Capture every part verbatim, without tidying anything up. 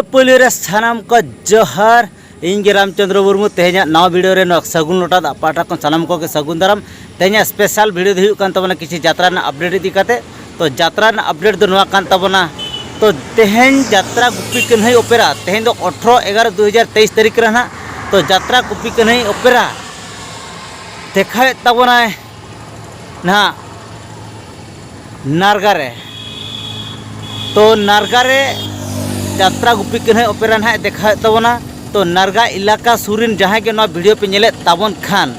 ᱯᱳᱭᱞᱳ ᱨᱮ ᱥᱟᱱᱟᱢ ᱠᱚ ᱡᱚᱦᱟᱨ᱾ ᱤᱧ ᱜᱮ ᱨᱟᱢᱪᱚᱸᱫᱽᱨᱚ ᱢᱩᱨᱢᱩ᱾ ᱛᱮᱦᱮᱧᱟᱜ ᱱᱟᱣᱟ ᱵᱷᱤᱰᱤᱭᱳ ᱨᱮ ᱱᱚᱣᱟ ᱥᱟᱹᱜᱩᱱ ᱞᱚᱴᱟ ᱫᱟᱜ ᱯᱟᱦᱴᱟ ᱠᱷᱚᱱ ᱥᱟᱱᱟᱢ ᱠᱚᱜᱮ ᱥᱟᱹᱜᱩᱱ ᱫᱟᱨᱟᱢ᱾ ᱛᱮᱦᱮᱧᱟᱜ ᱥᱯᱮᱥᱟᱞ ᱵᱷᱤᱰᱤᱭᱳ ᱫᱚ ᱦᱩᱭᱩᱜ ᱠᱟᱱ ᱛᱟᱵᱚᱱᱟ ᱠᱤᱪᱷᱩ ᱡᱟᱛᱨᱟ ᱨᱮᱱᱟᱜ ᱟᱯᱰᱮᱴ ᱤᱫᱤ ᱠᱟᱛᱮ᱾ ᱛᱚ, ᱡᱟᱛᱨᱟ ᱨᱮᱱᱟᱜ ᱟᱯᱰᱮᱴ ᱫᱚ ᱱᱚᱣᱟ ᱠᱟᱱ ᱛᱟᱵᱚᱱᱟ᱾ ᱛᱚ, ᱛᱮᱦᱮᱧ ᱡᱟᱛᱨᱟ ᱜᱩᱯᱤ ᱠᱟᱹᱱᱦᱟᱹᱭ ᱚᱯᱮᱨᱟ, ᱛᱮᱦᱮᱧ ᱫᱚ ᱟᱴᱷᱨᱚ ᱮᱜᱟᱨᱚ ᱫᱩ ᱦᱟᱡᱟᱨ ᱛᱮᱭᱤᱥ ᱛᱟᱹᱨᱤᱠᱷ ᱨᱮ ᱱᱟᱦᱟᱜ᱾ ᱛᱚ, ᱡᱟᱛᱨᱟ ᱜᱩᱯᱤ ᱠᱟᱹᱱᱦᱟᱹᱭ ᱚᱯᱮᱨᱟ ᱫᱮᱠᱷᱟᱣᱮᱫ ᱛᱟᱵᱚᱱᱟᱭ ᱱᱟᱦᱟᱜ ᱱᱟᱨᱜᱟ ᱨᱮ᱾ ᱛᱚ, ᱱᱟᱨᱜᱟ ᱨᱮ ᱡᱟᱛᱨᱟ ᱜᱩᱯᱤ ᱠᱟᱹᱱᱦᱟᱹᱭ ᱚᱯᱮᱨᱟ ᱱᱟᱦᱟᱜ ᱫᱮᱠᱷᱟᱣᱮᱫ ᱛᱟᱵᱚᱱᱟ᱾ ᱛᱚ, ᱱᱟᱨᱜᱟ ᱮᱞᱟᱠᱟ ᱥᱩᱨ ᱨᱮᱱ ᱡᱟᱦᱟᱸᱭ ᱜᱮ ᱱᱚᱣᱟ ᱵᱷᱤᱰᱤᱭᱳ ᱯᱮ ᱧᱮᱞᱮᱫ ᱛᱟᱵᱚᱱ ᱠᱷᱟᱱ,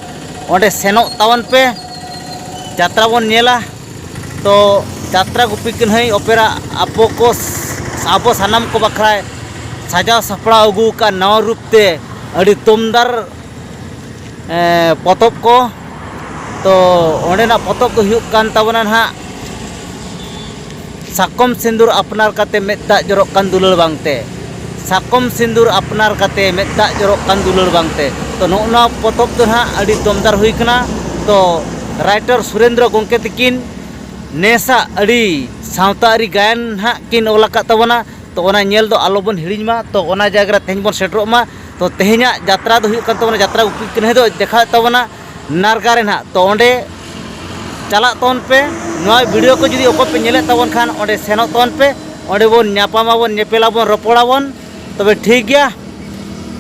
ᱚᱸᱰᱮ ᱥᱮᱱᱚᱜ ᱛᱟᱵᱚᱱ ᱯᱮ, ᱡᱟᱛᱨᱟ ᱵᱚᱱ ᱧᱮᱞᱟ᱾ ᱛᱚ, ᱡᱟᱛᱨᱟ ᱜᱩᱯᱤ ᱠᱟᱹᱱᱦᱟᱹᱭ ᱚᱯᱮᱨᱟ ᱟᱵᱚ ᱠᱚ, ᱟᱵᱚ ᱥᱟᱱᱟᱢ ᱠᱚ ᱵᱟᱠᱷᱨᱟᱭ ᱥᱟᱡᱟᱣ ᱥᱟᱯᱲᱟᱣ ᱟᱹᱜᱩ ᱟᱠᱟᱫ ᱱᱟᱣᱟ ᱨᱩᱯ ᱛᱮ ᱟᱹᱰᱤ ᱫᱚᱢᱫᱟᱨ ᱮ, ᱯᱚᱛᱚᱵ ᱠᱚ᱾ ᱛᱚ, ᱚᱸᱰᱮᱱᱟᱜ ᱯᱚᱛᱚᱵ ᱫᱚ ᱦᱩᱭᱩᱜ ᱠᱟᱱ ᱛᱟᱵᱚᱱᱟ ᱱᱟᱦᱟᱜ ᱥᱟᱠᱚᱢ ᱥᱤᱸᱫᱩᱨ ᱟᱯᱱᱟᱨ ᱠᱟᱛᱮ ᱢᱮᱫ ᱫᱟᱜ ᱡᱚᱨᱚᱜ ᱠᱟᱱ ᱫᱩᱞᱟᱹᱲ ᱵᱟᱝᱛᱮ᱾ ᱥᱟᱠᱚᱢ ᱥᱤᱸᱫᱩᱨ ᱟᱯᱱᱟᱨ ᱠᱟᱛᱮ ᱢᱮᱫ ᱫᱟᱜ ᱡᱚᱨᱚᱜ ᱠᱟᱱ ᱫᱩᱞᱟᱹᱲ ᱵᱟᱝᱛᱮ᱾ ᱛᱚ, ᱱᱚᱜᱼᱚ ᱱᱚᱣᱟ ᱯᱚᱛᱚᱵ ᱫᱚ ᱱᱟᱦᱟᱜ ᱟᱹᱰᱤ ᱫᱚᱢᱫᱟᱨ ᱦᱩᱭ ᱠᱟᱱᱟ᱾ ᱛᱚ, ᱨᱟᱭᱴᱟᱨ ᱥᱩᱨᱮᱱᱫᱨᱚ ᱜᱚᱢᱠᱮ ᱛᱤᱠᱤᱱ ᱱᱮᱥᱟᱜ ᱟᱹᱰᱤ ᱥᱟᱶᱛᱟ ᱟᱹᱨᱤ ᱜᱟᱭᱟᱱ ᱱᱟᱦᱟᱜ ᱠᱤᱱ ᱚᱞ ᱟᱠᱟᱫ ᱛᱟᱵᱚᱱᱟ᱾ ᱛᱚ, ᱚᱱᱟ ᱧᱮᱞ ᱫᱚ ᱟᱞᱚᱵᱚᱱ ᱦᱤᱲᱤᱧ ᱢᱟ᱾ ᱛᱚ, ᱚᱱᱟ ᱡᱟᱭᱜᱟ ᱨᱮ ᱛᱮᱦᱮᱧ ᱵᱚᱱ ᱥᱮᱴᱮᱨᱚᱜ ᱢᱟ᱾ ᱛᱚ, ᱛᱮᱦᱮᱧᱟᱜ ᱡᱟᱛᱨᱟ ᱫᱚ ᱦᱩᱭᱩᱜ ᱠᱟᱱ ᱛᱟᱵᱚᱱᱟ, ᱡᱟᱛᱨᱟ ᱜᱩᱯᱤ ᱠᱟᱹᱱᱦᱟᱹᱭ ᱫᱚ ᱫᱮᱠᱷᱟᱣᱮᱫ ᱛᱟᱵᱚᱱᱟ ᱱᱟᱨᱜᱟ ᱨᱮ ᱱᱟᱦᱟᱜ᱾ ᱛᱚ, ᱚᱸᱰᱮ ᱪᱟᱞᱟᱜ ᱛᱟᱵᱚᱱ ᱯᱮ᱾ ᱱᱚᱣᱟ ᱵᱷᱤᱰᱤᱭᱳ ᱠᱚ ᱡᱩᱫᱤ ᱚᱠᱚᱭ ᱯᱮ ᱧᱮᱞᱮᱫ ᱛᱟᱵᱚᱱ ᱠᱷᱟᱱ, ᱚᱸᱰᱮ ᱥᱮᱱᱚᱜ ᱛᱟᱵᱚᱱ ᱯᱮ᱾ ᱚᱸᱰᱮ ᱵᱚᱱ ᱧᱟᱯᱟᱢᱟᱵᱚᱱ, ᱧᱮᱯᱮᱞᱟᱵᱚᱱ, ᱨᱚᱯᱚᱲᱟᱵᱚᱱ᱾ ᱛᱚᱵᱮ ᱴᱷᱤᱠ ᱜᱮᱭᱟ,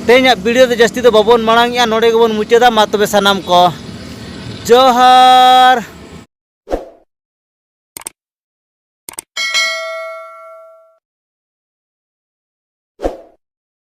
ᱛᱮᱦᱮᱧᱟᱜ ᱵᱷᱤᱰᱤᱭᱳ ᱫᱚ ᱡᱟᱹᱥᱛᱤ ᱫᱚ ᱵᱟᱵᱚᱱ ᱢᱟᱲᱟᱝᱮᱜᱼᱟ, ᱱᱚᱰᱮ ᱜᱮᱵᱚᱱ ᱢᱩᱪᱟᱹᱫᱟ᱾ ᱢᱟ ᱛᱚᱵᱮ ᱥᱟᱱᱟᱢ ᱠᱚ ᱡᱚᱦᱟᱨ᱾